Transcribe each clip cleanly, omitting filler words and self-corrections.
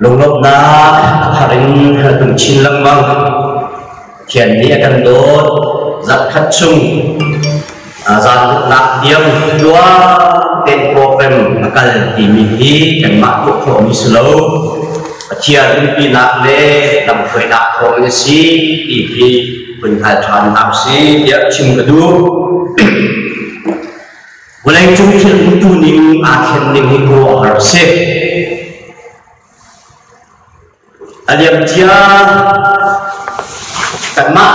Lunglawmhnak a thar in a tlung chin lengmang. Pathian nih a kan dawt. Zarhkhat chung zaanmutnak tiang tluang tein program a kal timi hi kanmah tuah khawhmi si lo. Pathian umpinak le lamhruainak thawngin a si ti hi hun hngal ṭhan hna usih tiah chim ka duh. Vawleicung thil umtu ning aa thlen ning hi khuaruahhar a si. A liamcia kanmah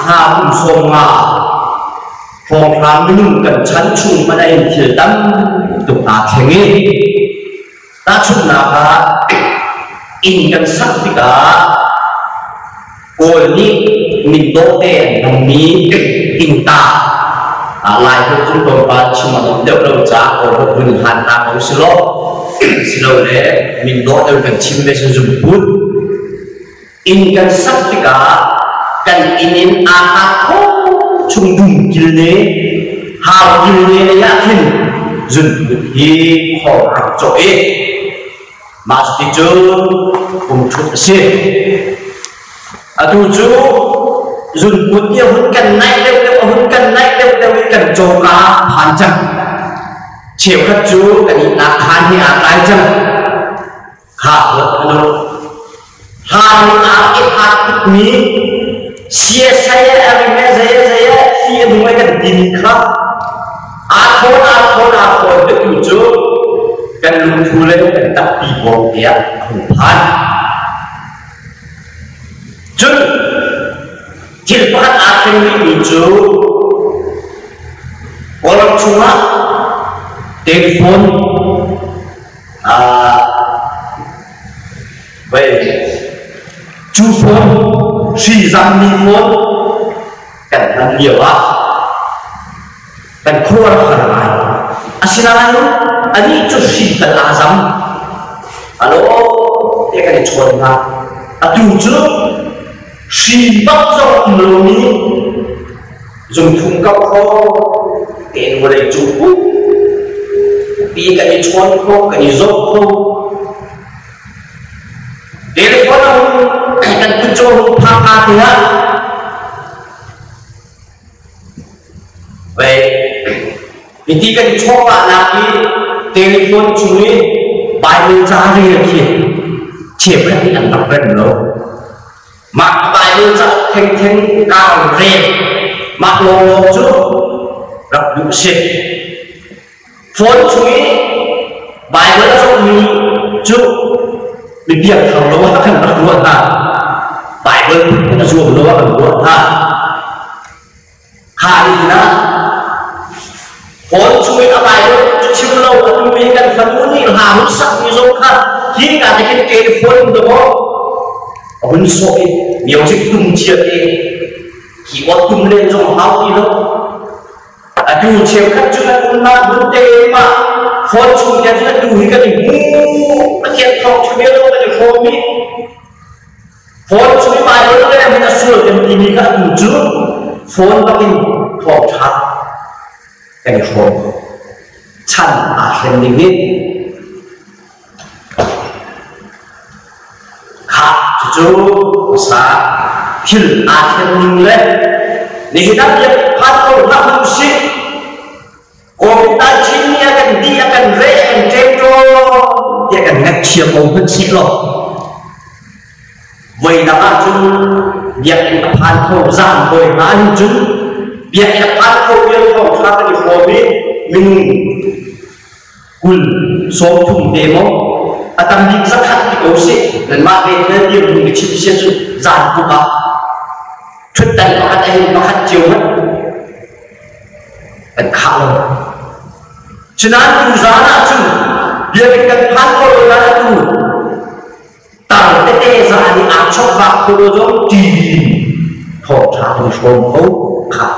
hna kum 50 hrawnghrang minung kan chan chung hmanh ah hin thil tam tuk aa thleng i tahchunhnak ah inn kan sak tikah Kawl nih min dawhte an hmangmi innta Laiholh cu tlawmpal chim a nuam deuh lo caah Kawlholh vun hlan hna ko silaw silole min dawh deuh kan chim ve cun zungput. Inn kan sak tikah kan inn in aa hlat khawh chung dum kilne, hau kilne lei ah khin zunput hi khor rak cawh i Mah cuticun pumṭhut a si. Atu cu zunput nih a hun kan naih deuhdeuh, a hun kan naih deuhdeuh i kan cawka phan cang. Cheukhat cu kan ihnak khaan he aa tlai cang. Kha ruat hmanh u. Hlan i aa i hlat tukmi siasai a rim e zei e zei e thli a nung e kan timi kha aa thawn aa thawn aa thawn atu cu kan lungthu le kan tappi bawm te ah a hung phan. Cun thil pakhat aa thleng rihmi cu Kawlram chungah telephone Cu phone hri zammi phone kan hman lio ah kan khua rak har ngai. Asinain anih cu hri tal aa zam. Alo te kan i chawn hna. Atu cu hri bak zong um lomi zungthum kau kho tein vawlei cung pi kan i chawn kho, kan i zawt kho. Telephone a hung kan kutcaw hung phak ka te ah Vei hiti kan i chawhvahnak hi telephone chung i Bible ca rel khi cheukhat nih an rak rem lo. Mah Bible cauk thengtheng kau rel mah lawnglawng cu rak duh a si. Phone chung i Baibal a cawkmi cu mi piangthar lo ah kan rak ruah hna. Baibal phun a zuam lo ah kan ruah hna. Kha ni ah phone chung in a Baibal cu chim lo a tu i kan fanu nih hla hun sakmi zong kha hi ka te khin telephone dawh a hun sawh i music tum cia te keyboard tum len zong hau ti lo. Atu cheukhat cu kan umnak hmun te mah phone chung tiang cun atu hi kan i hmu. Pathian thawngṭha bia zong kan i hrawm i phone chung i Bible le hin a sual kan timi kha atu cu phone bakin thawngṭha kan i hrawm. Chan aa thlen ding hi Khah cucu hmasa thil aa thlen ning le nihin ah biak phan ko hlah hmanh usih. COVID-19 nih a kan dih, a kan reh, a kan ṭemṭawn tiah kan ngaithiam ko hmanh sih law voi dang ahcun biakinn a phan kho zan hawi hna hin cun biakinn a phan kho vial thawngṭha kan i hrawm i minung 20 30 te maw a tam bik 100 ti ko sih nanmah ve nan dirhmun ka chim sia cu zan tuk ah ṭhutdan pakhat a hin pakhat cio hmanh kan khah lo. Cunain tu zan ah cun biakinn kan phan ko lo nain atu tar tete zan i aa chok bak ko lo zong TV in thawngṭha kan hrawm ko khah.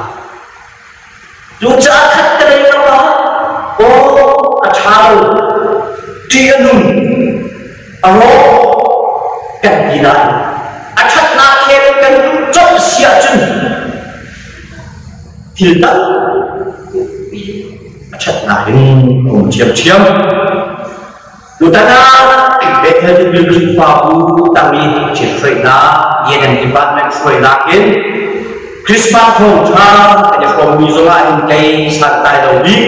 Cucaah khat ka lei ram ah aw a ṭha lo, ṭih a nung, a rawk kan ti lai. A ṭhatnak he kan duh colh si ahcun thil tampi a ṭhatnak in a um ṭhiamṭhiam. Tutan ah Bethel Tipil Khrihfabu tang i ṭhithruainak Yemen Department hruainak in Christmas thawngṭha kan i hrawmmi zongah hin kei santlai lo bik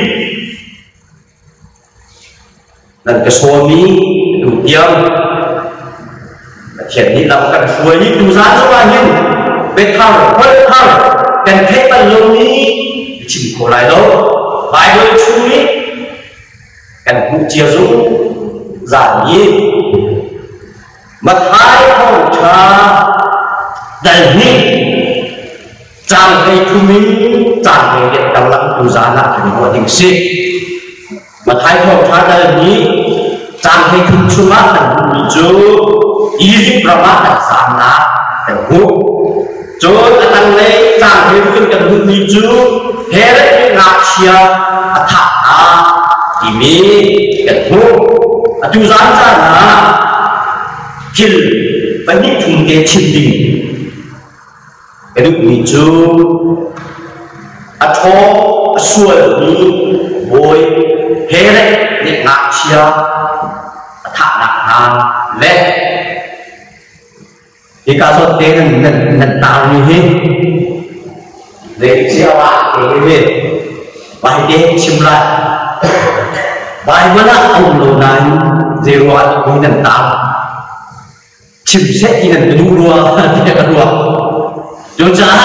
nan ka sawm i atu tiang Pathian nih lam kan hruai i tuzaan zongah hin biathar holh thar kan theih bal lomi ka chim kho lai lo. Bible chung i kan hmuh cia zungzal i Matthai thawngṭha dal hnih caan 13 in caan 18 karlak tuzaan ah kan ruah ding si. Matthai thawngṭha dal hnih caan 13 chungah kan hmuhmi cu Egypt ram ah kan zaamnak kan hmuh. Cun a tanglei caang 16 in kan hmuhmi cu Herod nih ngakchia a thah hna timi kan hmuh. Atu zaan caan ah thil pahnih thum te chim ding ka duhmi cu a ṭhaw a sualmi bawi Herod nih ngakchia a thahnak hna le hika zawn te nan taarmi hi zei ah te hi Bai te chim lai. Baibal ah a um lo nain zei ruangah dah hi nan taar? Chim seh ti nan ka duh rua tiah ka ruah. Cucaah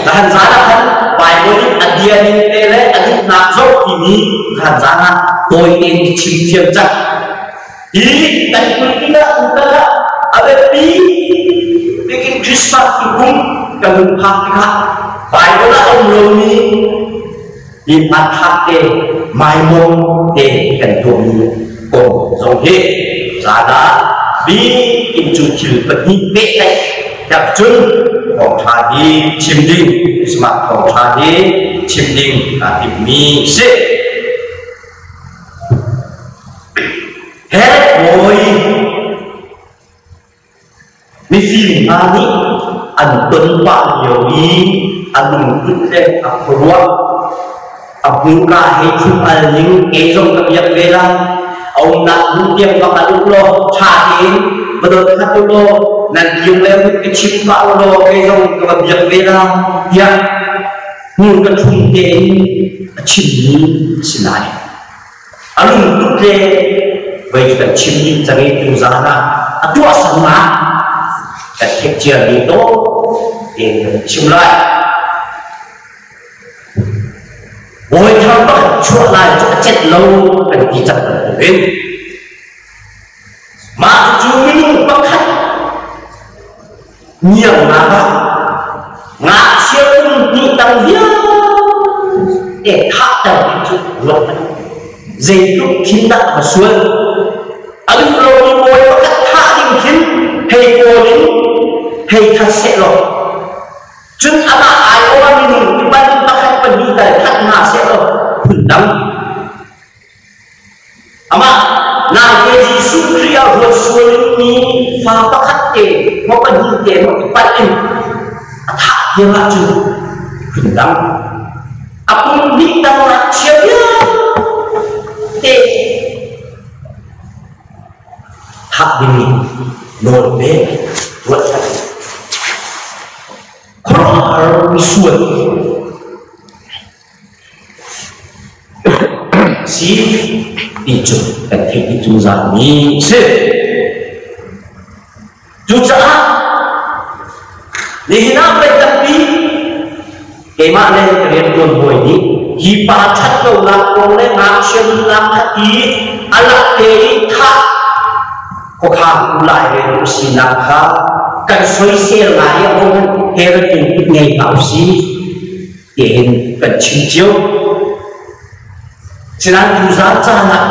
zahan zan ah khan Baibal in a bia ning te le a duhnak zoh timi zahan zan ah tawi tein i chim thiam cang. Hi kan kulh ah utal ah a biapi bikin Christmas tukum kan hun phak tikah Baibal ah a um lomi hi hmanthlak te maimawm te kan tuahmi kong zong hi zan ah bikin cu thil pahnih pehtlaih ter cun thawngṭha hi chim ding Christmas thawngṭha hi chim ding aa timmi si. Herod bawi mifim hna nih an ton pah lio i a lungput le a khuaruah a hmurka he thlum al ning kei zong ka biak ve lai. A umnak hmun tiang va kal u law ṭha tein va dot khat u law nan tiang le ka chim pah u law kei zong ka va biak ve lai tiah hmurka ṭhum tein a chimmi a si lai. A lungput le voi cu kan chim dih cang i tuzaan ah a tuahsernak kan theih ciami dawh tein kan chim lai. Bawi thar pakhat chuah lai cu a cet lo kan ti cang bantukin mah cu minung pakhat niamnak ah ngakchia kum hnih tang vialte thahter ding cu ruat hmanh. Zeitluk khin dah a sual? A duh lomi bawi pakhat thah ding khin hei kawl in hei that sehlaw, cun amah aiawh ah minung i pakhat pahnih tal that hna sehlaw phundang. Amah naite Jesuh Khrih ah ruat sual in mi fa pakhat te maw pahnih te maw i palh in a thah tiang ahcun phundang. A pum hnih dang ngakchia vialte thah ding in nawl pek ruat hlah. Khuaruahhar misual si ti cu kan theih dih zungzalmi a si. Cucaah nihin ah pei tampi keimah le ka rianṭuan hawi nih hi pa ṭhat lonak kong le ngakchia nunnak kha ti a lak te i thah khuakhan u lai rel u sinak kha kan soisel ngai i ahohmanh Herod lungput ngei hna u si tiin kan chim cio. Sinain tuzaan caan ah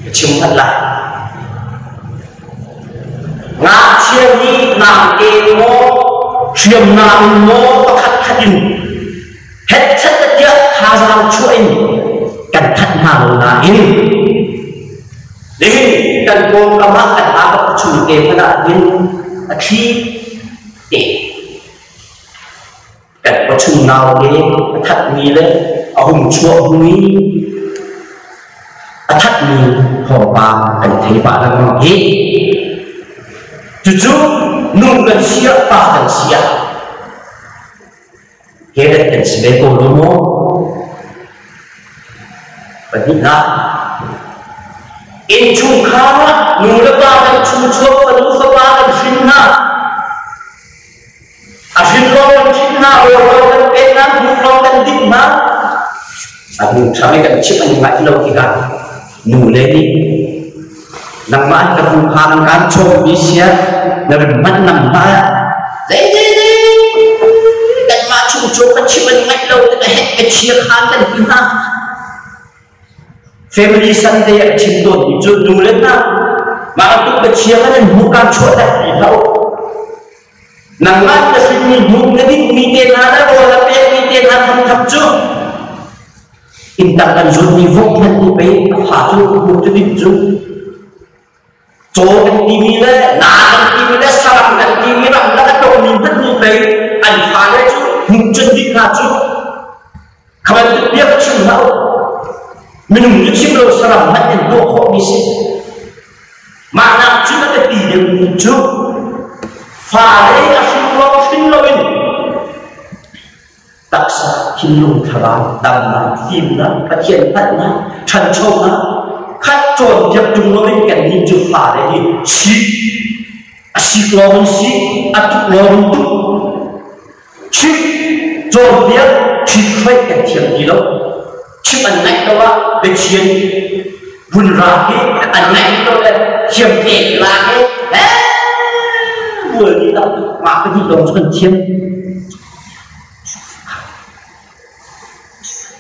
ka chim hmanh lai. Ngakchia nih namte maw, hriamnam in maw pakhat khat in hetchet tiah thazaang chuah in kan that hna lo nain nihin kan pawngkam ah kan pa ka chung te hmanh ah hin a thli te Kan pawchung naute a thatmi le a hung chuah hnu i A thatmi thawngpang kan thei pah lengmang hi. Cucu nu kan si ah pa kan si ah Herod kan si ve ko lo maw? Pahnihnak, innchungkhar ah nu le pa kan chungchuak fanu fapa kan hrin hna. A hrin lawng kan ṭhit hna, rawl lawng kan pek hna, hnuk lawng kan dinh hna. A hnu ṭhang i kan chimh an i ngaih lo tikah nu le nih nangmah an ka hnu kha an kaan chawmmi sia na rim hmanh nangmah zei zei zei kanmah chung cu ka chimh an ngaih lo tikah hek ka chia khan kan ti hna. Family Sunday a chim tawnmi cu nu le hna mah bantuk biachia kha nan hmuh kaan chuah tak ti hlah u. Nangmah na hrinmi hnuk na dingmi te hna le rawl na pekmi te hna thangthap cu inntang kan zulmi vok hmanh nih pei a fa cu hnuk cu din cu caw kan timi le na kan timi le saram kan timi ramlak a tongmi hmanh nih pei an fale cu hnuk cun ding hna cu kha bantuk bia ka chim hlah u. Minung cu chim lo saram hmanh an tuah khawhmi si. Mah nak cun a biapi deuhmi cu fale a hrin lawng hrin loin taksa, thinlung, thlarau, damnak, fimnak, Pathian hngalhnak, ṭhanchonak khat cawnpiak ṭung loin kannih cu fale hi sik, a sik lawng in sik, a tuk lawng in tuk, Chimh, cawnpiak, ṭhithruai kan thiam ti lo. Chimh an ngaih lo ah biachian vun ra hi an ngaih lo le thiam pek lak he bual dih lo mah pahnih lawng cu kan thiam.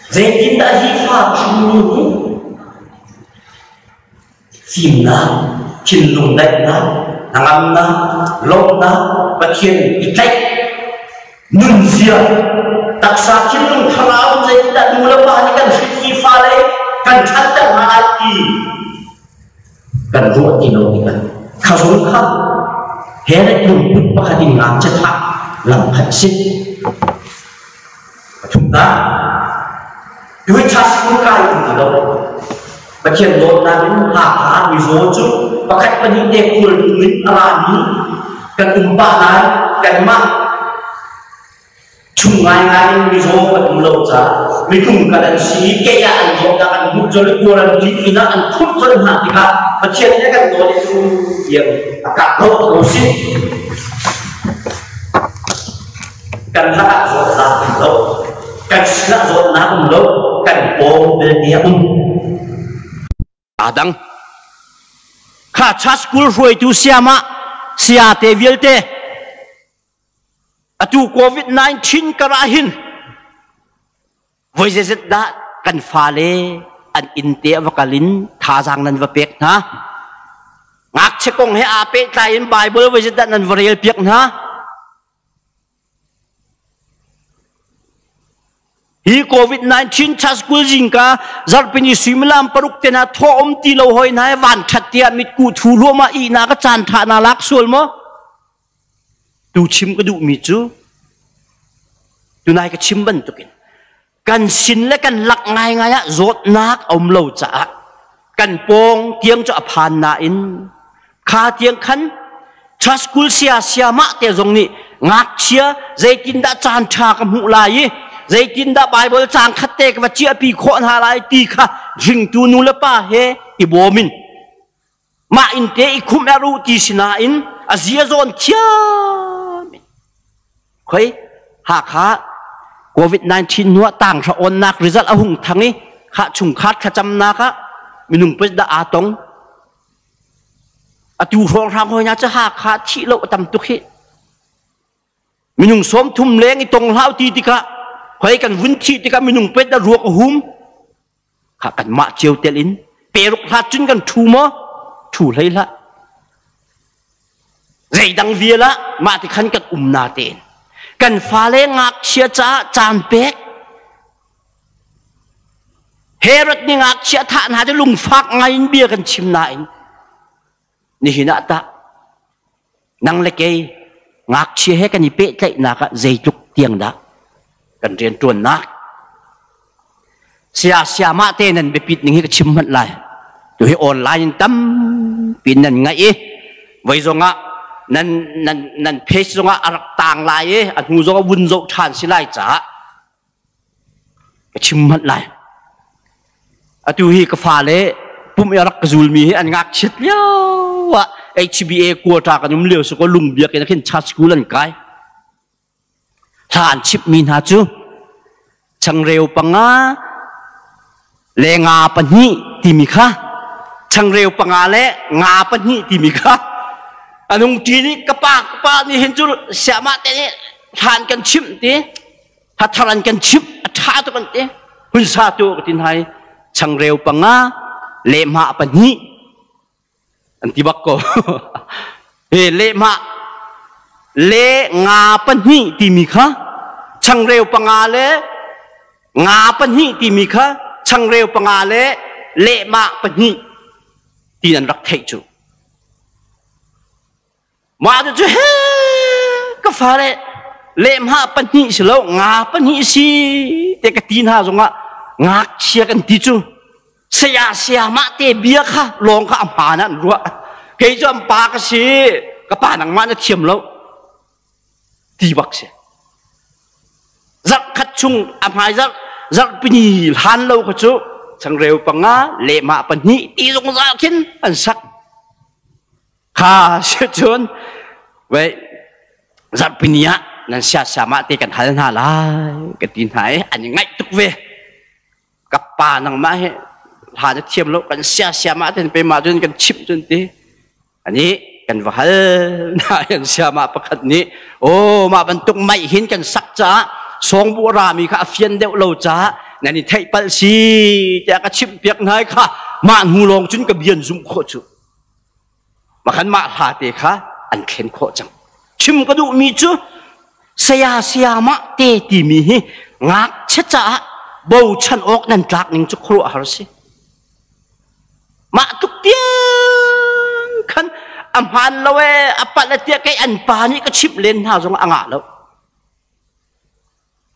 Zeitindah hi fa hrinmi nih Fimnak, thinlung daihnak, hnangamnak, lawmhnak, Pathian i tlaih, nunzia, taksa thinlung thlarau zeitindah nu le pa nih kan hrinmi fale kan ṭhanter hna lai ti kan ruah ti lo tikah kha zong kha Herod lungput pakhat in ngakchia thah lam khat a si. Pathumnak, Tuiṭha sikul kai um ti lo. Pathian dawtnak in Hakha mizaw cu pakhat pahnih te kawl tung in a rami kan um pah lai. Kanmah chung ngaingai in mizaw kan um lo caah mitung kan an si i kei ah an dawtnak an hmuh colh i kawl an ṭih pinah an phurh colh hna tikah Pathian nih a kan dawt i cu tiang a kah lo ko si. Kan lakah zawtnak um lo, kan sinah zawtnak um lo, kan pawng belte a um. Aa dang. Kha church school hruaitu siamah saya te vialte atu COVID-19 kar ah hin voi zeizat dah kan fale an inn te a va kal in thazaang nan va pek hna. Ngakchia kong he aa pehtlai in Bible voi zeizat dah nan va rel piak hna. Hi COVID-19 church school zingka zarhpini suimilam 6 te na thaw um ti lo hoi na van that tiah mitku thu hluahmah ihna ka caan tha na lak sual maw? Tu chim ka duhmi cu tunai ka chim bantukin kan sin le kan lak ngaingai ah zawtnak a um lo caah kan pawng tiang cu a phan nain kha tiang khan church school sia siamah te zong nih ngakchia zeitindah caan ṭha ka hmuh lai i zeitindah Bible caang khat te ka va ciahpi khawh hna lai ti kha hringtu nu le pa he i bawm in mah inn te i khumh er u ti sinain a zia zawn thiam in khoi Hakha COVID-19 hnuah tanghra onnak result a hung thang i kha chungkhar thlacamnak ah minung pet dah aa tong atu hrawng hrang hoi hna cu Hakha thih lo a tam tuk hi Minung 30 leng i tong hlau ti tikah hoi kan vun thih tikah minung pet a ruak a hum kha kanmah cio tel in peruk hlat cun kan ṭhu maw ṭhu hlei hlah zeidang vial ah mah ti khan kan um na tein kan fale ngakchia caah caan pek Herod nih ngakchia thah hna cu lungfak ngai in bia kan chim nain Nihin ah tah nang le kei ngakchia he kan i pehtlaihnak ah zeitluk tiang dah kan rianṭuannak? Saya sayamah te nan biapit ning hi ka chim hmanh lai. Tu hi online in tampi nan ngaih i voi zongah nan nan nan page zongah a rak tang lai i a hnu zongah vun zoh ṭhan si lai caah ka chim hmanh lai. Atu hi ka fale pum i a rak ka zulmi hi an ngakchiat lio ah HBA quota kan um lio si ko lung biakinn ah khin church school an kai. Hla an chimhmi hna cu changreu panga le nga pahnih timi kha changreu panga le nga pahnih timi kha anung ṭi nih ka pa ka pa nih hin cu siamah te nih hla an kan chimh ti thathar an kan chimh a ṭha tuk an ti hun sa tu ka ti hna i changreu panga lehmah pahnih an ti bak ko he lehmah le nga pahnih timi kha changreu panga le nga pahnih timi kha changreu panga le lehmah pahnih ti an rak theih cu Mah cu he ka fale lehmah pahnih si lo nga pahnih si te ka ti hna zongah ngakchia kan ti cu saya saya mah te bia kha lawng kha a hmaan an ruah kei cu an pa ka si ka pa nangmah na thiam lo ti bak si zarh khat chung a hmai zarh zarhpini hlan lo kha cu changreu panga lehmah pahnih ti zungzal khin an sak Kha si cun wei zarhpini ah nan siasiamah te kan hal hna lai ka ti hna i an i ngaih tuk ve. Ka pa nangmah hi hla na thiam lo kan siasiamah ten pe mah cun kan chimh cun ti. Ani kan va hal hna an siamah pakhat nih aw mah bantuk mai hin kan sak caah sawngbu rami kha a fian deuh lo caah nan i theih palh si tiah ka chimh piak hna kha mah hnu lawng cun ka bian zumh khawh cu. Makhan mah hla te kha an thlen khawh cang. Chim ka duhmi cu saya sayamah te timi hi ngakchia caah bochan awk nan tlak ning cu khuaruahhar si. Mah tuk tiang khan a hmaan lo ee a palh e tiah kei an pa nih ka chimh len hna zong a ngah lo.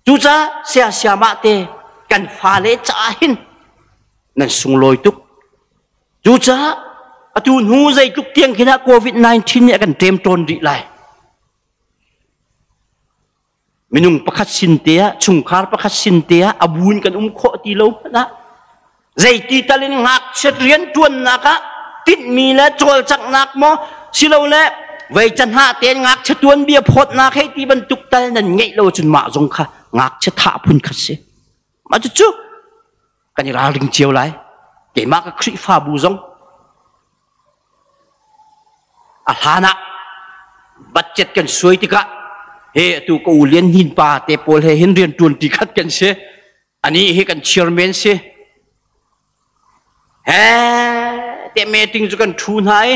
Cucaah saya sayamah te kan fale caah hin nan sunglawi tuk. Cucaah atu hnu zeitluk tiang khin ah COVID-19 nih a kan ṭemṭawn rih lai. Minung pakhat sin te ah, chungkhar pakhat sin te ah a bu in kan um khawh ti lo hmanh ah zeiti tal in ngakchiat rianṭuannak ah tinhmi le cawlcanghnak maw silole vei canhah tein ngakchia tuanbia phawtnak hei ti bantuk tal nan ngeih lo cun mah zong kha ngakchia thah phun khat si. Mah cucu kan i ralring cio lai. Keimah ka Khrihfabu zong a hlan ah budget kan suai tikah he atu ka u Lian Hnin pa te pawl he hin rian ṭuan ti khat kan si. Ani hi kan chairman si. He te meeting cu kan ṭhu hna i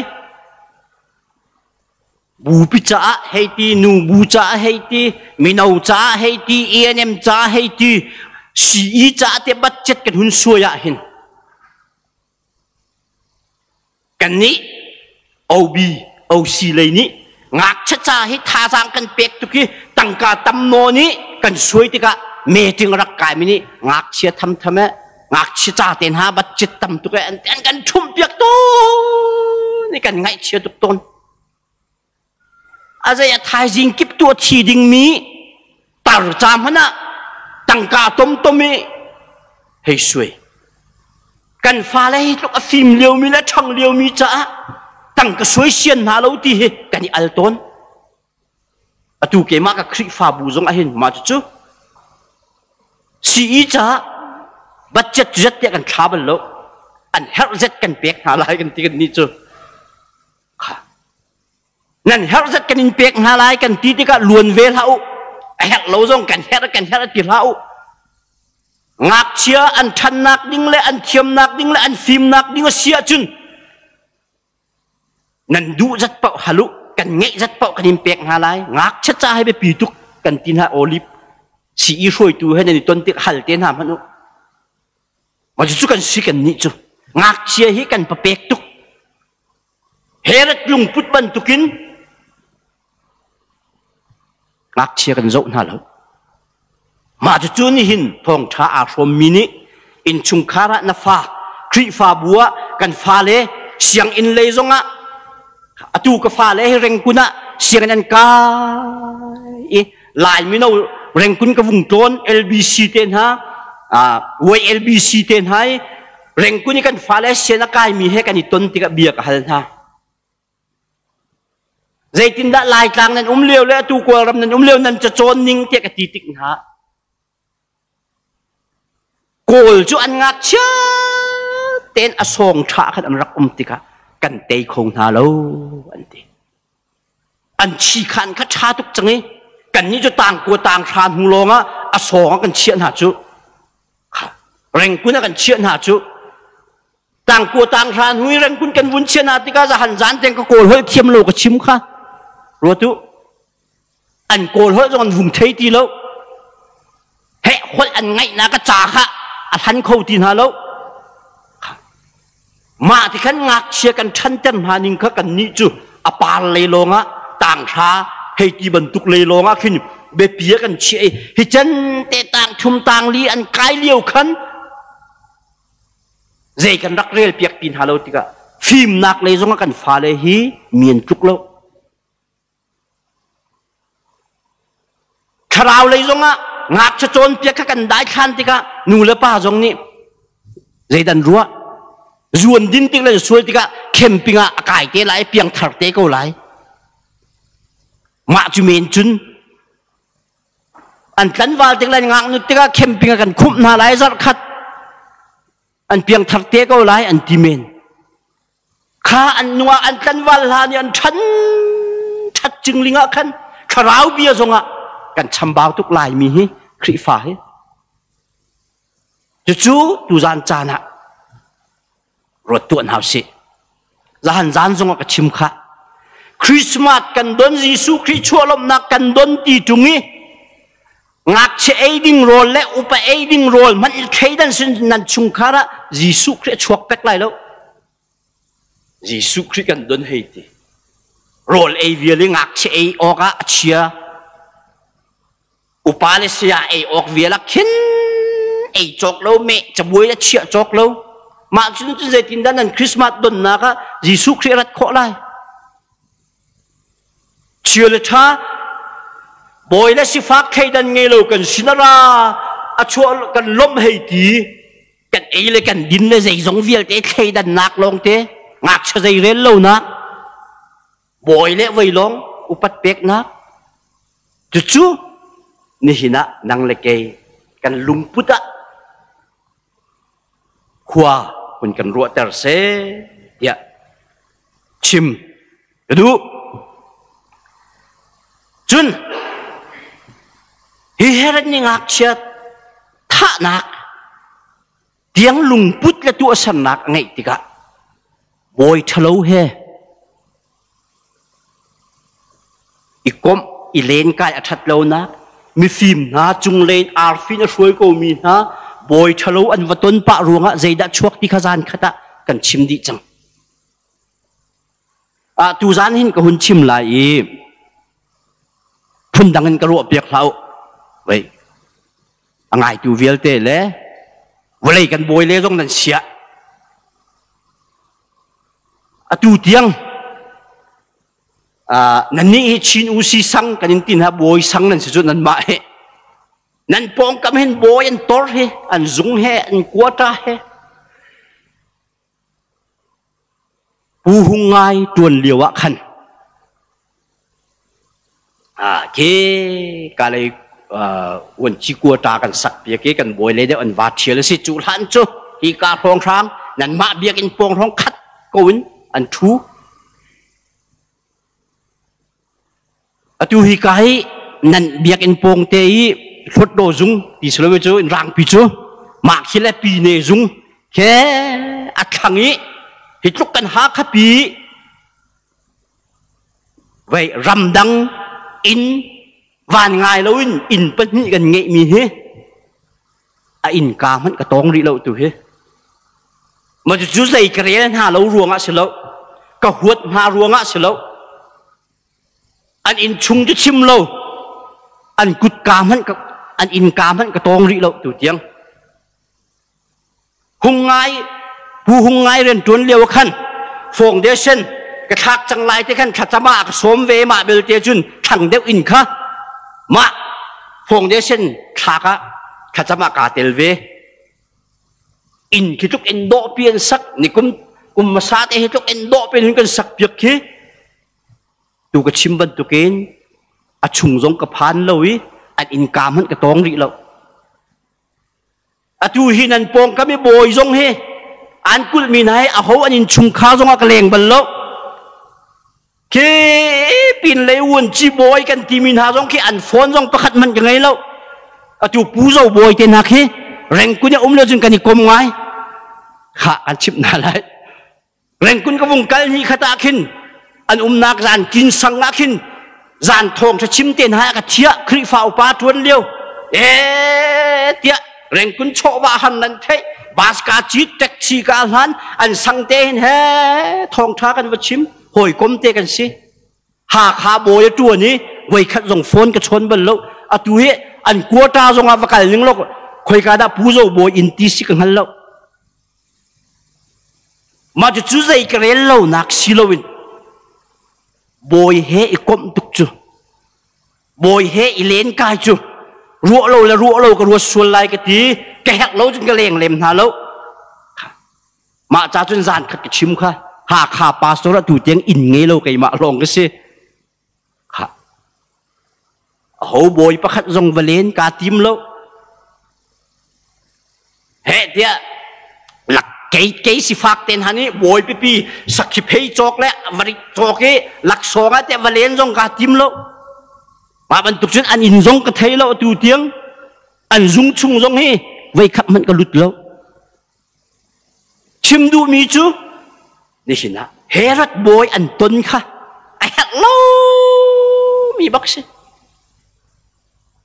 Bupi caah hei ti, nubu caah hei ti, mino caah hei ti, ENM caah hei ti, CE caah te budget kan hun suai ah hin kannih OB, OC lei nih ngakchia ca hi thazaang kan pek tuk i tangka tam nawn i kan suai tikah meeting rak kaimi nih ngakchia thamtham eh ngakchia ca te hna budget tam tuk eh an kan ṭhumh piak tawn i kan ngaihchia tuk tawn. A zei a thaizing kip tu a thi dingmi tar ca hmanh ah tangka tomtom i hei suai. Kan fale hi tluk a fim liomi le ṭhang liomi caah tangka suai sian hna lo ti hi kan i al tawn. Atu keimah ka Khrihfabu zong ahhin mah cucu CE caah budget zet tiah kan thla bal lo. An herh zet kan pek hna lai kan ti kan nih cu. Nan herh zat kan in pek hna lai kan ti tikah luan ve hlah u. A herh lo zong kan herh kan herh ti hlah u. Ngakchia an ṭhannak ding le an thiamnak ding le an fimnak ding a si ahcun nan duh zat paoh hal u kan ngeih zat paoh kan in pek hna lai. Ngakchia ca hi biapi tuk kan ti hna olive sii hruaitu he nan i ton tik hal te hna hmanh u. Mah cucu kan si kan nih cu ngakchia hi kan papek tuk. Herod lungput bantukin ngakchia kan zoh hna lo. Mah cucu nihin thawngṭha aa hrawmmi nih innchungkhar ah na fa, Khrihfabu ah kan fale sianginn lei zongah atu ka fale hi Rengkun ah sianginn an kai i Lai mino Rengkun ka vung tlawn LBC te hna YLBC te hna i Rengkun i kan fale sian a kaimi he kan i ton tikah bia ka hal hna. Zeitindah Laitlang nan um lio le atu Kawlram nan um lio nan cacawn ning tiah ka ti tik hna. Kawl cu an ngakchia tein a sawng ṭha khan an rak um tikah kan tei kho hna lo an ti. An chi khan kha ṭha tuk cang i kannih cu tangkua tanghra hnu lawngah a sawng ah kan chiah hna cu. Rengkun ah kan chiah hna cu. Tangkua tanghra hnu i rengkun kan vun chiah hna tikah zahan zan teng ka kawl holh thiam lo ka chim kha. Ruat u. An kawl holh zong an vung thei ti lo. Heh holh an ngaihnak a ca kha a hlan kho ti hna lo. Mah ti khan ngakchia kan ṭhanter hna ning kha kannih cu a par lei lawngah tanghra hei ti bantuk lei lawngah khin biapi ah kan chiah i hi can te tang thum tang li an kai lio khan zei kan rak rel piak ti hna lo tikah fimnak lei zongah kan fale hi mi an tluk lo. Thlarau lei zongah ngakchia cawnpiak kha kan daithlan tikah nu le pa zong nih zeidan ruah zuan din tik le sual tikah camping ah a kai te lai piangthar te ko lai mah cu men cun an tlanval tik le ngaknut tikah camping ah kan khumh hna lai zarh khat an piangthar te ko lai an ti men Kha an nungah an tlanval hlan i an ṭhan ṭhat cingling ah khan thlarau bia zongah kan chambau tuk laimi hi Khrihfa hi. Cucu tuzan caan ah ruat tuah hna usih. Zahan zan zongah ka chim kha. Christmas kan don Jesuh Khrih chuah lawmhnak kan don ti ṭung i ngakchia ei ding rawl le upa ei ding rawl hmanh i thleidan sin nan chungkhar ah Jesuh Khrih a chuak pek lai lo. Jesuh Khrih kan don hei ti. Rawl ei vial i ngakchia ei awk ah a chia. Upa le saya ei awk vial ah khin ei cawk lo meh cabuai a chiah cawk lo. Mah cun cun zeitindah nan Christmas donnak ah Jesuh Khrih rat khawh lai? Chia le ṭha bawi le sifak thleidan ngei lo kan sin a ra a chuah kan lawmh hei ti kan ei le kan din le zeizong vialte thleidannak lawngte ngakchia zei rel lonak bawi le voi lawng upat peknak cucu nihin ah nang le kei kan lungput ah khua hun kan ruahter seh tiah chim ka duh. Cun hi Herod nih ngakchia thahnak tiang lungput le tuahsernak a ngeih tikah bawi ṭhalo he i komh i lenkai a ṭhat lonak mifim hna cunglei in arfi in a hruai komi hna bawi ṭhalo an va ton pah ruangah zeidah chuak ti kha zan khat ah kan chim dih cang. Ah tuzan hin ka hun chim lai i phundang in ka ruah piak hlah u. Wei a ngaitu vialte le vawlei kan bawi le zong nan siah Atu tiang nannih hi Chin UC sang kan in ti hna bawi sang nan si cu nanmah he nan pawngkam hin bawi an tor he an zung he an quota he Pu Hung Ngai tuan lio ah khan Khi kalay uanci quota kan sak piak i kan bawi le deuh an va ṭhial a si. Cu hlan cu hi ka hrawnghrang nanmah biakinn pawng hrawng khat ko in an ṭhu. Atu hi ka hi nan biakinn pawng te i hlawtdaw zung ti si lo cu rangpi cu mah khi le pine zung he a thlang i hi tluk kan Hakha pi Vei ramdang inn van ngai loin inn pahnih kan ngeihmi hi a innka hmanh ka tawng rih lo tu hi. Ma cu zei ka rel hna lo ruangah si lo, ka huat hna ruangah si lo, an inn chung cu chim lo, an kutka hmanh ka, an innka hmanh ka tawng rih lo tu tiang. Hung ngai. Pu Hung Ngai rian ṭuan lio khan foundation ka thlak cang lai te khan thlacam ah ka sawm ve. Mah belte cun thlang deuh in kha mah foundation thlak ah thlacam ah kaa tel ve. Inn khi tluk in dawh pi an sak ni kum kum hmasa te hi tluk in dawh pi in kan sak piak khi. Tu ka chim bantukin a chung zong ka phan lo i an innka hmanh ka tawng rih lo. Atu hi nan pawngkam i bawi zong hi an kulhmi hna hi aho an innchungkhar zong ah ka leng bal lo. Khi pin lei un ci bawi kan timi hna zong khi an phone zong pakhat hmanh ka ngei lo. Atu Pu Zo bawi te hna khi Rengkun a um lo cun kan i kom ngai. Khah kan chimh hna lai. Rengkun ka vung kal ni khat ah khin an umnak zan kin sang ah khin zan thawng tha chim te hna ka thiah. Khrihfa upa tuan lio e tiah Rengkun chawhva han nan theih bus ka cit, taxi ka hlan, an sang te hin he thawng tha kan va chim, hawikom te kan si. Hakha bawi a tuan i voikhat zong phone ka chawn bal lo. Atu hi an quota zong ah va kal ning lo, khoika dah Pu Zo bawi in ti si ka hngal lo. Mah cucu zei ka rel lonak si loin bawi he i komh tuk cu, bawi he i lenkai cu ruah lo le ruah lo ka ruat sual lai ka ti. Ka herh lo cun ka leng lem hna lo. Mah ca cun zan khat ka chim kha, Hakha pastor atu tiang inn ngei lo keimah lawng ka si. Kha aho bawi pakhat zong va len kaa tim lo. Heh tiah lak kei kei sifak ten han i bawi pipi sakhi phei cawk le varik cawk i laksawng ah tiah va len zong kaa tim lo. Mah bantuk cun an inn zong ka thei lo atu tiang, an zung chung zong hi voi khat hmanh ka lut lo. Chim duhmi cu nihin ah Herod bawi an ton kha a herh lomi bak si.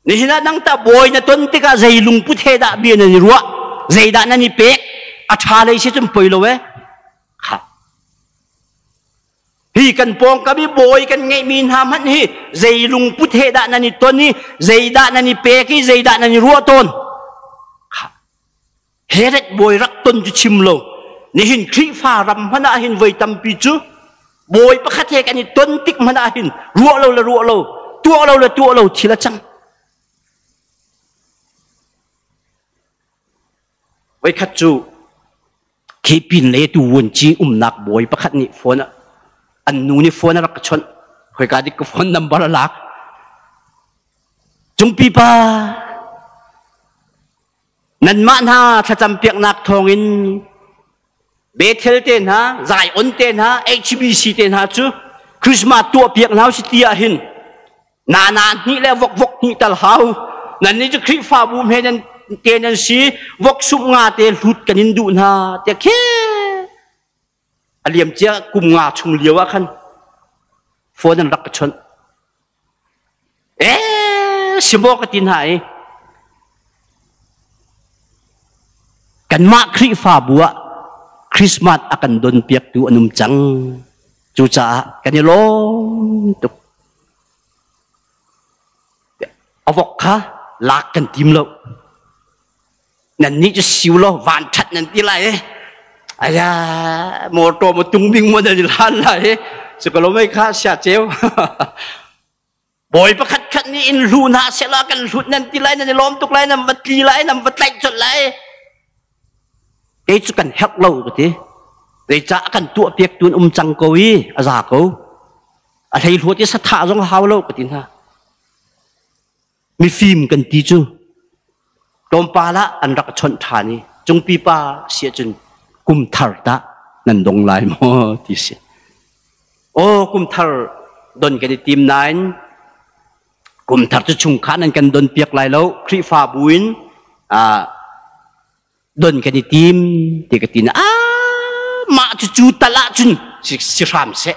Nihin ah nang tah bawi na ton tikah zei lungput he dah bia nan i ruah, zeidah nan i pek, a ṭha lei si cun poi lo e. Kha. Hi kan pawngkam i bawi kan ngeihmi hna hmanh hi zei lungput he dah nan i ton i zeidah nan i pek i zeidah nan i ruah tawn. Kha. Herod bawi rak ton cu chim lo, nihin Khrihfa ram hmanh ah hin voi tampi cu bawi pakhat he kan i ton tik hmanh ah hin ruah lo le ruah lo, tuah lo le tuah lo thil a cang. Voikhat cu khi pin le tu vuanci umnak bawi pakhat nih phone an nu nih phone a rak ka chawnh. Khoika dik ka phone number a lak. Cungpi pa, nanmah hna thlacam piaknak thawngin Bethel te hna, Zion te hna, HBC te hna cu Christmas tuah piak hna si ti ah hin nana hnih le vok vok hnih tal hau. Nan nih cu Khrihfabu hme nan te nan si, vok sumh nga te hlut kan in duh hna te khi a liam cia kum nga chung lio ah khan phone an rak ka chawnh. Eh, simaw ka ti hna i kanmah Khrihfabu ah Christmas a kan don piaktu an um cang. Cucaah kan i lawm tuk. A vok kha lak kan tim lo. Nannih cu siu law van ṭhat nan ti lai i aya motor mo tung bing mo nan i hlan lai i cu ka lo mei kha sia ceu bawi pakhat khat nih in hlu hna sehla kan hlut nan ti lai, nan i lawm tuk lai, nan va tli lai, nan va tlaih colh lai. Kei cu kan herh lo ka ti. Zeicah kan tuah piak tu um cang ko i a za ko, a hlei hluat i sathah zong hau lo ka ti hna. Mifim kan ti cu tlawmpal ah an rak chawnh ṭhan i cungpi pa si ahcun kum thar tah nan dong lai maw ti si. Aw, kum thar don kan i tim nain kum thar cu chungkhar nan kan don piak lai lo, Khrihfabu in don kan i tim ti ka ti na. Ah, mah cu cu tal ahcun si hram seh,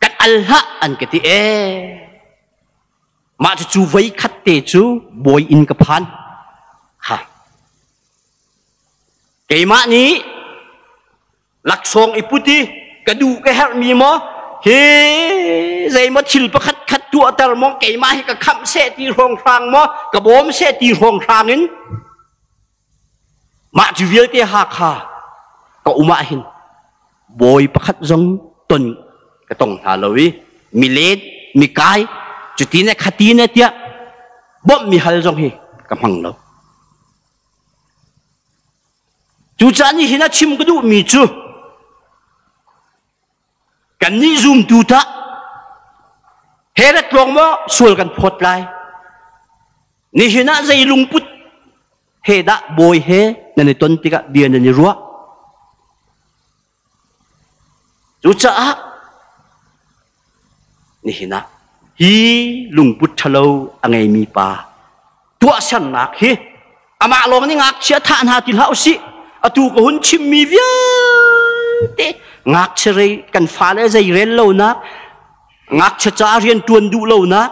kan al hlah an ka ti ee. Mah cucu voi khat te cu bawi inn ka phan. Ha. Keimah nih laksawng i put i ka duh ka herhmi maw hi zeimaw thil pakhat khat tuahter maw, keimah hi ka khamh seh ti hrawnghrang maw, ka bawm seh ti hrawnghrang in mah cu vialte Hakha. Ka um ah hin bawi pakhat zong ton ka tong hna lo i mi let mi kai cuti ne khati ne tiah bawmh mi hal zong hi ka hmang lo. Cucaah nihin ah chim ka duhmi cu kannih zumtu tah Herod lawng maw sual kan phawt lai? Nihin ah zei lungput he dah bawi he nan i ton tikah bia nan i ruah? Cucaah nihin ah hi lungput ṭhalo a ngeimi pa tuahsernak hi amah lawng nih ngakchia thah hna ti hlah usih. Atu ka hun chimmi vialte ngakchia rei kan fale zei rel lonak, ngakchia ca rian ṭuan duh lonak,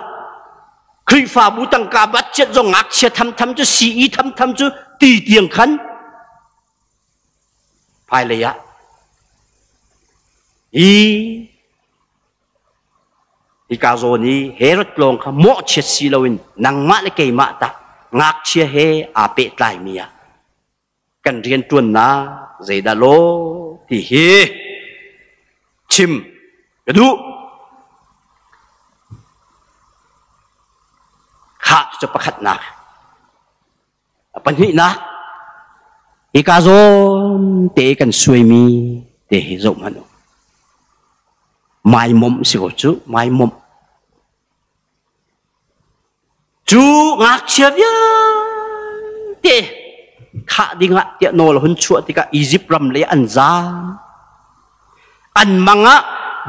Khrihfabu tangka budget zong ngakchia thamtham cu CE thamtham cu ti tiang khan hmailei ah hi hika zawn i Herod lawng kha mawhchiat si loin nangmah le keimah tah ngakchia he aa pehtlaimi ah kan rianṭuannak zeidah law ti hi chim ka duh. Khah cu pakhatnak. A pahnihnak, hika zawn te kan suaimi te hi zoh hmanh u. Maimomh si ko cu, maimomh. Cu ngakchia vialte thah dingah tiah nawl hun chuah tikah Izipt ram lei an zaam. An mang ah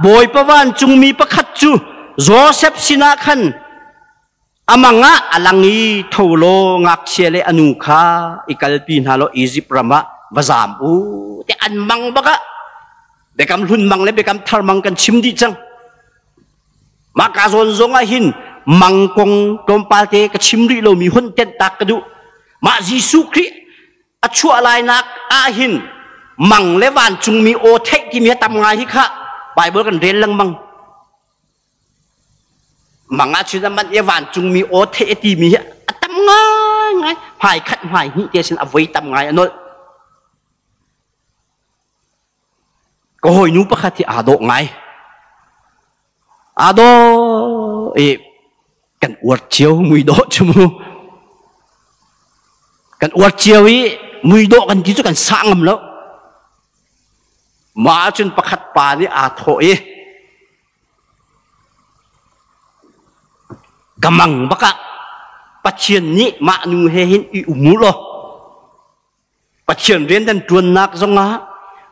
Bawipa vancungmi pakhat cu Josef sinah khan A mang ah a lang i tho law ngakchia le a nu kha i kalpi hna law Izipt ram ah va zaam u ti an mang bak ah Biakam Hlun mang le Biakam Thar mang kan chim dih cang. Mah ka zawn zong ah hin mang kong tlawmpal te ka chim rih lomi hun tenh tak ka duh. Mah Jesuh Khrih a chuah lainak ah hin mang le vancungmi aw theih timi a tam ngai hi kha Bible kan rel lengmang. Mang ahcun a manh i vancungmi aw theih a timi hi a tam ngaingai. Hmai khat hmai hnih te sin a voi tam ngai a nolh. Ka hawinu pakhat hi aa dawh ngai. Aa dawh i kan uar cio muidawh cu mu. Kan uar cio i muidawh kan ti cu kan sah ngam lo. Mah ahcun pakhat pa nih aa thawh i ka mang bak ah Pathian nih mah nu he hin i um u law Pathian rian nan ṭuannak zongah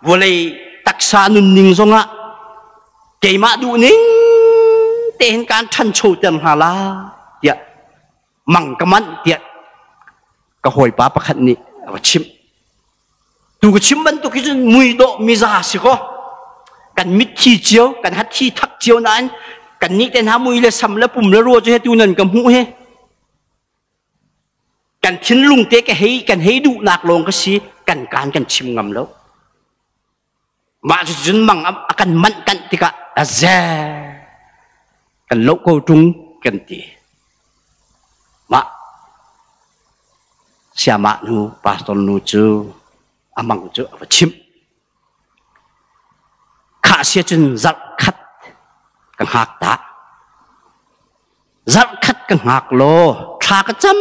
vawlei taksa nunning zongah keimah duhning tein kaan ṭhanchoter hna la tiah mang ka manh tiah ka hawipa pakhat nih a va chimh. Tu ka chim bantuk hi cun muidawh miza si kaw kan mitthi cio kan hathi thak cio nain kan nih te hna mui le sam le pum le rua cu he tu nan ka hmuh hi kan thinlung te ka hei kan hei duhnak lawng ka si kan kaan kan chim ngam lo. Mah cucun mang a kan manh kanh tikah a ze kan loh ko ṭung kan ti. Mah siamah nu pastor nu cu a mang cu a va chimh. Khah sia cun zarh khat ka hngak ta. Zarh khat ka hngak law thla ka cam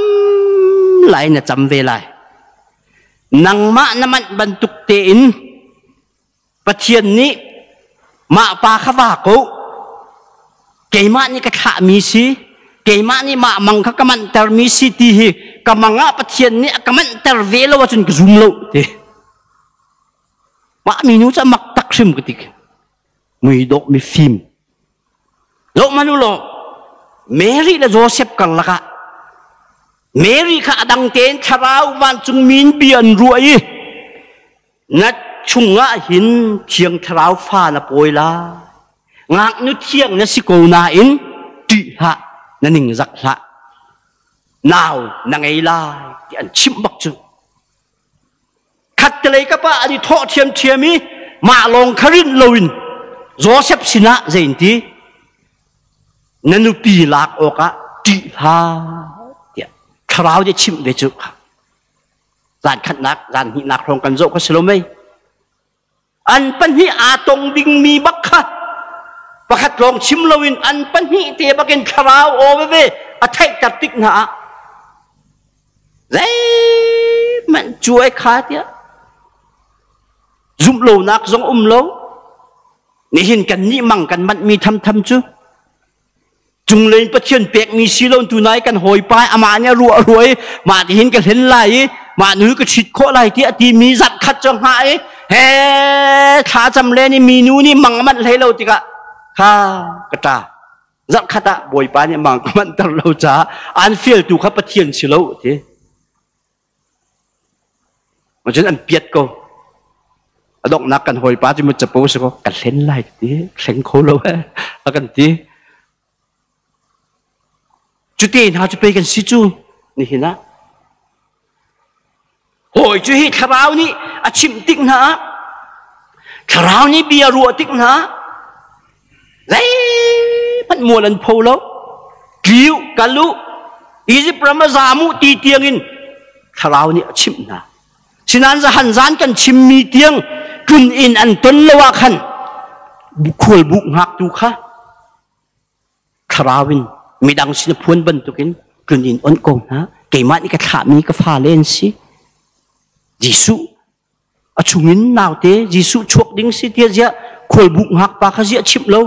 lai na cam ve lai. Nangmah na manh bantuk tein Pathian nih mah pa kha va ko. Keimah nih ka thlahmi si, keimah nih mah mang kha ka manhtermi si ti hi ka mang ah Pathian nih a ka manhter ve lo ahcun ka zum lo ti. Mah minu cu a mak tak hrim ka ti. Muidawh mifim. Zoh hmanh u law, Mary le Joseph karlak ah Mary kha a dang tein thlarau vancungmi in bia an ruah i na chungah hin thiang thlarau fa na pawi lai. Ngaknu thiang na si ko nain ṭih hlah, na ningzak hlah. Nau na ngei lai ti an chimh bak cu. Khattelei ka pa an i thawh ṭhiamṭhiam i mah lawng kha rinh loin Joseph sinah zei ti na nupi lak awkah ṭih hlah tiah thlarau nih chimh ve cu. Zan khatnak, zan hnihnak hrawng kan zoh kha si lo mei. An pahnih aa tong dingmi bak kha pakhat lawng chim loin an pahnih te bakin thlarau aw veve a theihter tik hna ah zeihmanh cuai kha tiah zumh lonak zong um lo. Nihin kan nih mang kan manhmi thamtham cu cunglei Pathian pekmi si lo tu nai kan hawipa amah nih a ruah ruai mah tihin ka hlen lai i mah nu ka ṭhit khawh lai tiah timi zat khat cu hnga i he thla cam len i minu nih mang a manh hlei lo tikah kha ka ṭa zarh khat ah Bawipa nih mang ka manhter lo caah an fialtu kha Pathian si lo ti. Cun an piat ko. A donghnak kan hawipa cu capo si ko ka hlen lai ti hleng kho lo eh a kan ti. Cu te hna cu pei kan si cu nihin ah. Hawi cu hi thlarau nih a chimh tik hna ah thlarau nih bia ruah tik hna ah zeihmanh mual an pho lo. Tliu kal u, Izipt ram a zam u ti tiangin thlarau nih a chimh hna. Sinain zahan zan kan chimmi tiang tlun inn an ton lo ah khan khualbuk ngaktu kha thlarau in midang sin a phuan bantukin tlun inn onh ko hna. Keimah nih ka thlahmi ka fale an si. Jesuh a chungin naute Jesuh chuak ding si tiah ziah khualbuk ngakpa kha ziah chimh lo.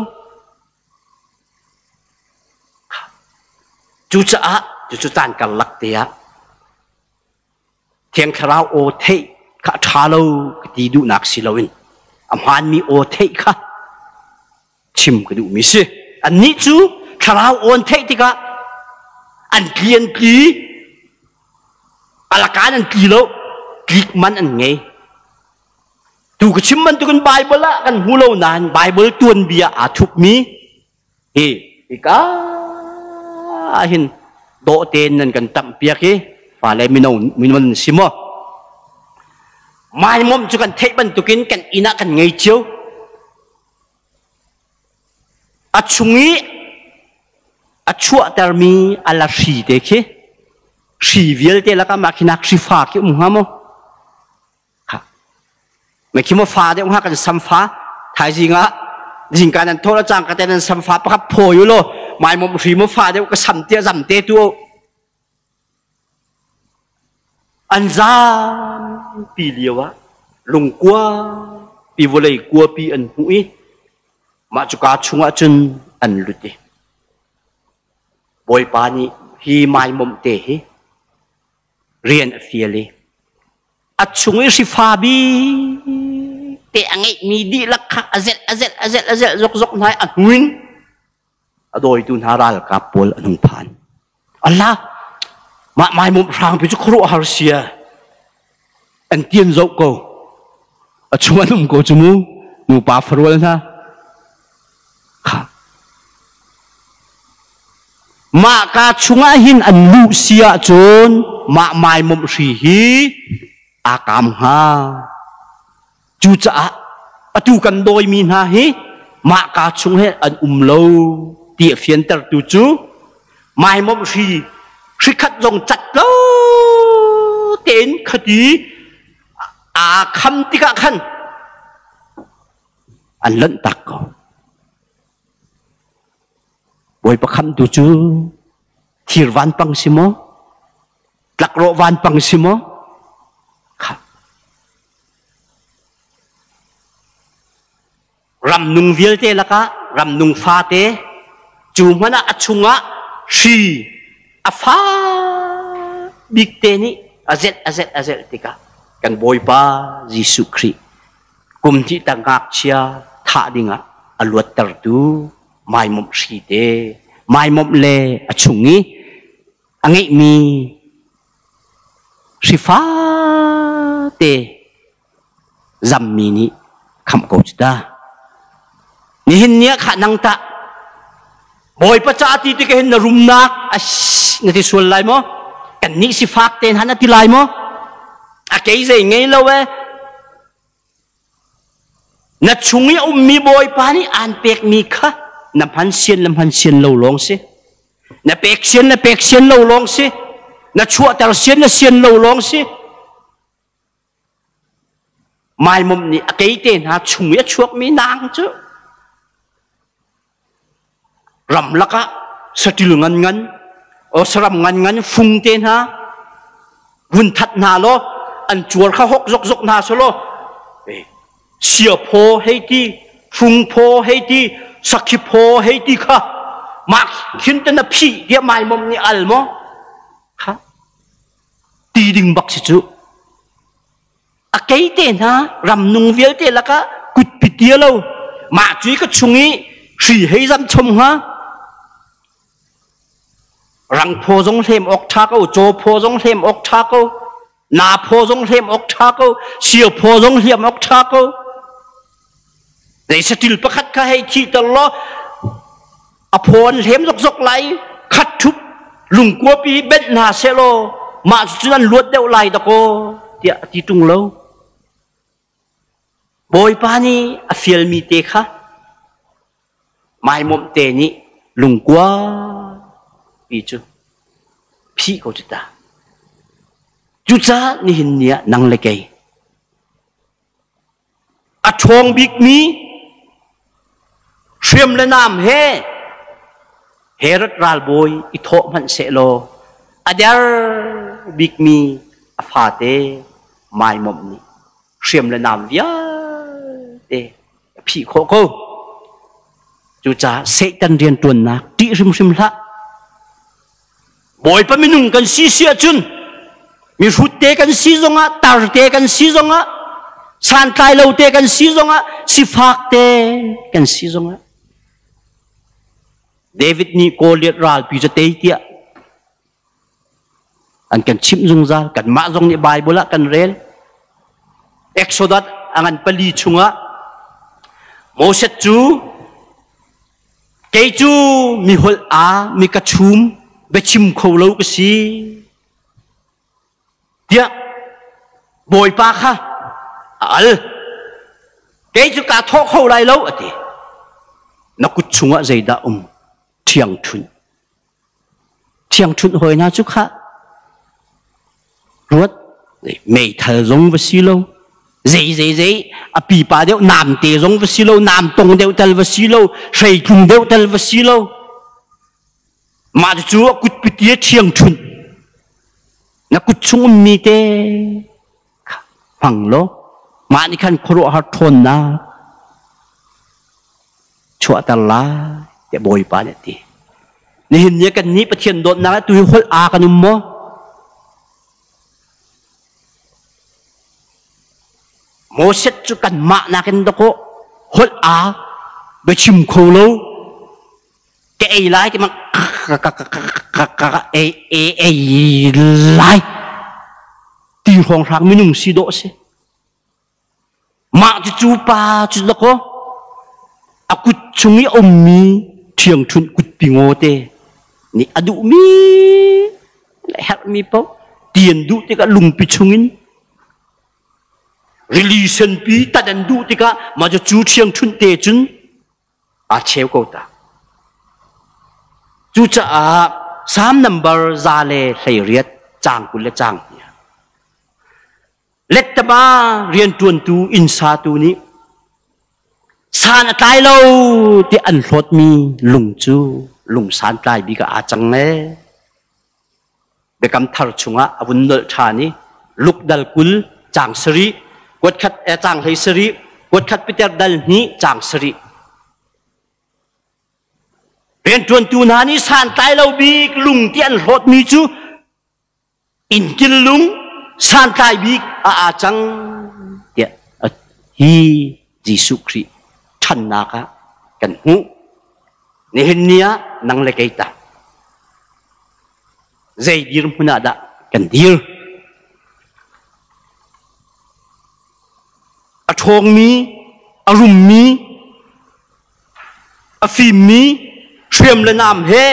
Cucaah cucu caan karlak te ah Thiang Thlarau aw theih kha a ṭha lo ka ti duhnak si loin a hmaanmi aw theih kha chim ka duhmi si. Annih cu Thlarau aw an theih tikah an tli an tli, alakan an tli lo, tlik man an ngei. Tu ka chim bantukin Baibal ah kan hmu lo nain Baibal tuanbia aa thupmi hi hika hin dawh tein nan kan tamh piak i fale mino mino nan si maw? Maimom cu kan theih bantukin kan inn ah kan ngei cio. A chung i a chuahtermi a la hri te khi hri vialte lakah mah khi nak hri fa khi um hnga maw? Mai khi maw fa deuh hnga kan samfa thaizing ah zingka nan thawh le cangka te nan samfa pakhat phawi u law maimom hri maw fa deuh ka sam tia zam te tu an zampi lio ah lungkua pi vawlei kuapi an hmuh i mah cuka chungah cun an lut i Bawipa nih hi maimom te hi rian a fial i a chung i hrifa bik te a ngeihmi dihlak kha a zelh a zelh a zelh a zelh zokzok hna i a hnu in a dawitu hna ralkap pawl an hung phan. Allah mah maimum hrangpi cu khuaruahhar sia an tian zoh ko a chung an um ko cu mu nupa farual hna kha Mah ka chungah hin an luh si ahcun mah maimawmh hri hi aa kaam hnga. Cucaah atu kan dawimi hna hi mah ka chung he an um lo ti a fiantertu cu maimawmh hri hrikhat zong cat lo tein khati aa kham tikah khan an lonh tak ko. Bawipa khamhtu cu thir vanpang si maw? Tlakrawh vanpang si maw? Kha. Ramnung vialte lakah ramnung fate cu hmanh ah a chungah hri a fa bik te nih a zelh a zelh a zelh tikah kan Bawipa Jesuh Khrih kum hnih tang ngakchia thah dingah a luattertu maimawmh hri te maimawmh le a chung i a ngeihmi hri fate zammi nih khamh ko cu ta. Nihin ni ah khah nang tah Bawipa ca ti tik hin na rumnak na ti sual lai maw? Kan nih sifak te hna na ti lai maw? A kei zei ngei lo e. Na chung i a ummi Bawipa nih aan pekmi kha na hman sian le hman sian lo lawng si. Na pek sian le pek sian lo lawng si. Na chuahter sian le sian lo lawng si. Maimom nih a keite hna chung i a chuakmi nang cu ramlak ah saṭil nganngan, o saram nganngan fung te hna vun that hna law an cuar kha hok zokzok hna selaw sia phaw hei ti, fung phaw hei ti, sakhi phaw hei ti kha mah khin te na phih tiah maimom nih al maw? Kha ti ding bak si cu. A keite hna ramnung vialte lakah kutpi tia lo mah cui ka chung i hri hei zam chom hnga. Rang phaw zong hlem awk ṭha ko, caw phaw zong hlem awk ṭha ko, na phaw zong hlem awk ṭha ko, sia phaw zong hliam awk ṭha ko. Zei saṭil pakhat kha hei thihter law a phaw an hlem zokzok lai, khat ṭhup lungkuapi benh hna sehlaw mah cucun an luat deuh lai dakaw tiah a ti ṭung lo. Bawipa nih a fialmi te kha maimawmh te nih lungkua pi cu phih ko cu ta. Cucaah nihin ni ah nang le kei A ṭhawng bikmi hriam le nam he Herod ralbawi i thawh hmanh sehlaw a der bikmi a fate maimawmh nih hriam le nam vialte a phih khawh ko. Cucaah Satan rianṭuannak ṭih hrimhrim hlah. Bawipa minung kan si si ahcun mihrut te kan si zongah tar te kan si zongah santlai lo te kan si zongah sifak te kan si zongah David nih Goliath ralpi cu tei tiah an kan chimh zungzal. Kanmah zong nih Bible ah kan rel. Exodus a ngan pali chungah Moses cu kei cu mi holh aa mi ka chum biachim kho lo ka si tiah Bawipa kha a al. Kei cu kaa thawh kho lai lo a ti. Na kut chungah zeidah um? Ṭhiangṭhunh. Ṭhiangṭhunh hawi hna cu khah ruat meithal zong va si lo, zei zei zei a pipa deuh namte zong va si lo, namtong deuh tal va si lo, hreitlung deuh tal va si lo. Mah cu a kutpiti a ṭhiangṭhunh. Na kut chung ummi te hmang law mah nih khan khuaruahhar ṭhawnnak chuahter lai tiah Bawipa nih a ti. Nihin ni kan nih Pathian dawtnak ah tu hi holh aa kan um maw? Moses cu kanmah nakin dakaw holh aa biachim kho lo ka ei lai ti mang ka ei ei ei lai ti hrawnghrang minung si dawh si. Mah cucu pa cu dakaw a kut chung i a ummi ṭhiangṭhunh kutpi ngaw te nih a duhmi le herhmi paoh ti an duh tikah lungpi chungin rili senpi tan an duh tikah mah cu cu ṭhiangṭhunh te cun aa cheu ko ta. Cucaah Salm number 118 caang 20 le caang hnih. Lettama rianṭuantu inn satu nih san a tlai lo ti an hlawtmi lung cu lung santlai bik ah aa cang ee. Biakam Thar chungah a vun nolh ṭhan i Luke dal 20 caang sarih, kuatkhat caang 17, kuatkhat Peter dal hnih caang sarih. Rianṭuantu hna nih santlai lo bik lung ti an hlawtmi cu innkil lung santlai bik a aa cang tiah hi Jesuh Khrih ṭhannak ah kan hmuh. Nihin ni ah nang le kei tah zei dirhmun ah dah kan dir? A ṭhawngmi, a rummi, a fimmi, hriam le nam he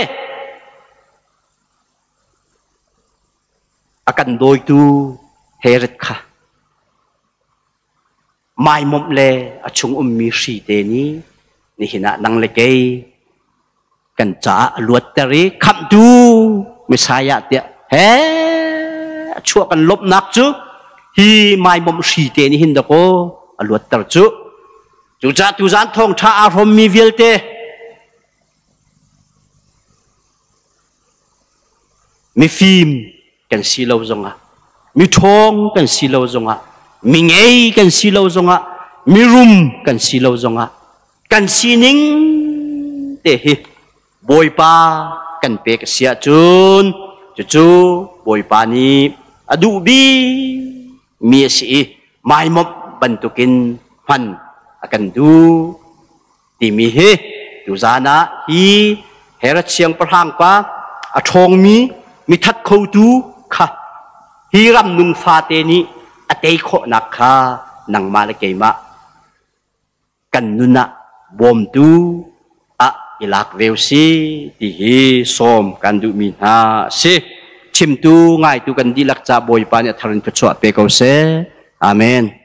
A kan dawitu Herod kha maimawmh le a chung ummi hri te nih nihin ah nang le kei kan caah a luatter i khamhtu Messiah tiah he a chuah kan lawmhnak cu hi maimawmh hri te nih hin dakaw. a luatter cu. Cucaah tuzaan thawngṭha aa hrawmmi vialte mifim kan si lo zongah, miṭhawng kan si lo zongah, mingei kan si lo zongah, mirum kan si lo zongah, kan sining te hi Bawipa kan pek a si ahcun cucu Bawipa nih a duh bikmi a si i maimawmh bantukin hman a kan duh timi hi tuzaan ah hi Herod siangpahrang pa a ṭhawngmi mithat khotu kha hi ram nung fate nih a tei khawhnak kha nangmah le keimah kan nun ah bawmtu ah i lak ve usih ti hi sawm kan duhmi hna a si. Chimtu ngaitu kan dihlak ca Bawipa nih a thar in thluachuah pe ko seh. Amen.